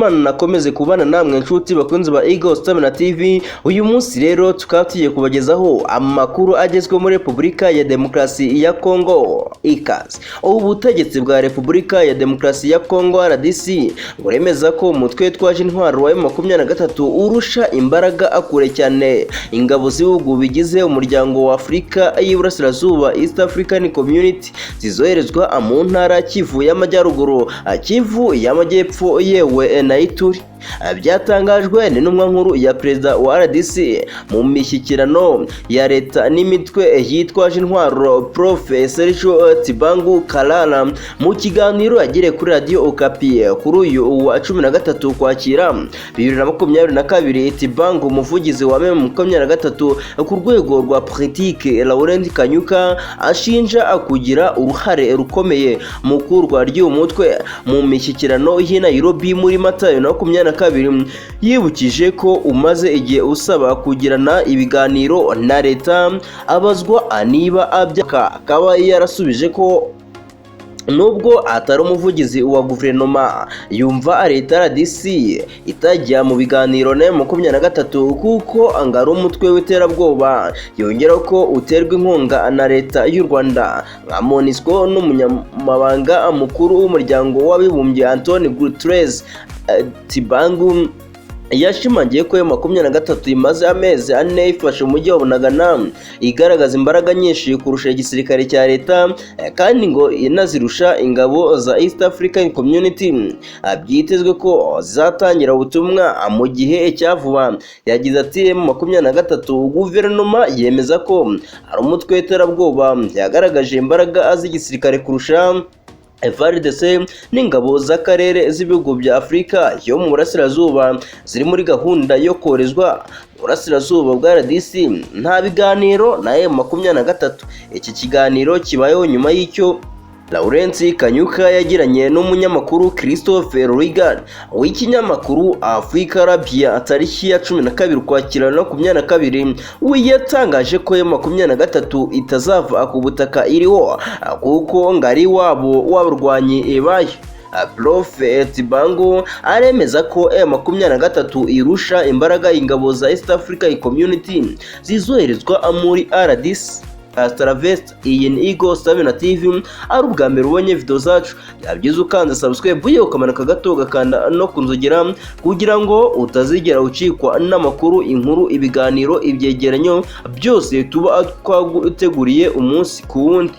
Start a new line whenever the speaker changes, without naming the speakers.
Imana akomeze kubana namwe, inshuti bakunzi ba Eagle Stamina TV. Uyu munsi rero tukaba tugiye kubagezaho amakuru agezweho muri Repubulika ya Demokarasi ya Kongo. Ikaze. Ubu butegetsi bwa Repubulika ya Demokarasi ya Kongo, RDC, buremeza ko umutwe witwaje intwaro wa M23 urusha imbaraga akure cyane ingabo z'ibihugu bigize Umuryango wa Afurika y'Iburasirazuba, East African Community, zizoherezwa mu ntara Kivu y'Amajyaruguru, Kivu y'Amajyepfo yewe na Ituri. Byatangajwe n'intumwa nkuru ya perezida wa RDC mu mishyikirano ya leta n'imitwe yitwaje intwaro, Prof Serge Tshibangu Kalala, mu kiganiro yagiriye kuri Radio Okapi kuri uyu wa 13 Ukwakira 2022. Tshibangu, umuvugizi wa M23 ku rwego rwa politike Laurent Kanyuka ashinja kugira uruhare rukomeye mu kurwa ry'uyu mutwe mu mishyikirano y'i Nairobi muri Mata 2022, yibukije ko umaze igihe usaba kugirana ibiganiro na leta. Abazwa niba abyaka, akaba yarasubije ko nubwo atari umuvugizi wa guverinoma, yumva leta RDC itajya mu biganiro na 23 kuko ngo ari umutwe w'iterabwoba. Yongeraho ko uterwa inkunga na leta y'u Rwanda nka MONUSCO n'Umunyamabanga Mukuru w'Umuryango w'Abibumbye, Antonio Guterres. Tshibangu yashimangiye ko 23 imaze amezi 4 ifashe umujyi wa Bunagana, igaragaza imbaraga nyinshi kurusha igisirikare cya leta, kandi ngo inazirusha ingabo za East African Community byitezwe ko zizatangira ubutumwa mu gihe cya vuba. Yagize ati: "23 guverinoma yemeza ko ari umutwe w'iterabwoba, yagaragaje imbaraga z'igisirikare kurusha FARDC n'ingabo z'akarere z'ibihugu bya Afurika yo mu Burasirazuba ziri muri gahunda yo koherezwa mu burasirazuba bwa RDC. Nta biganiro na M23." Iki kiganiro kibayeho nyuma y'icyo Lawrence Kanyuka yagiranye n'umunyamakuru Christophe Regan w'ikinyamakuru Africa Arabia tariki ya 12 Ukwakira 2022. We yatangaje ko 23 itazava ku butaka iriho kuko ngo ari wabo w'abarwanyi bayo. Prof Tshibangu aremeza ko M23 irusha imbaraga ingabo za East African Community zizoherezwa muri RDC. Hasta la vista. Iyi ni Eagle Stamina TV. Ari ubwa mbere ubonye video zacu, yabyiza ukanze subscribe, yewe ukamanuka gato ugakanda no kunzogera kugira ngo utazigera ucikwa n'amakuru, inkuru, ibiganiro, ibyegeranyo byose tuba twaguteguriye umunsi ku wundi.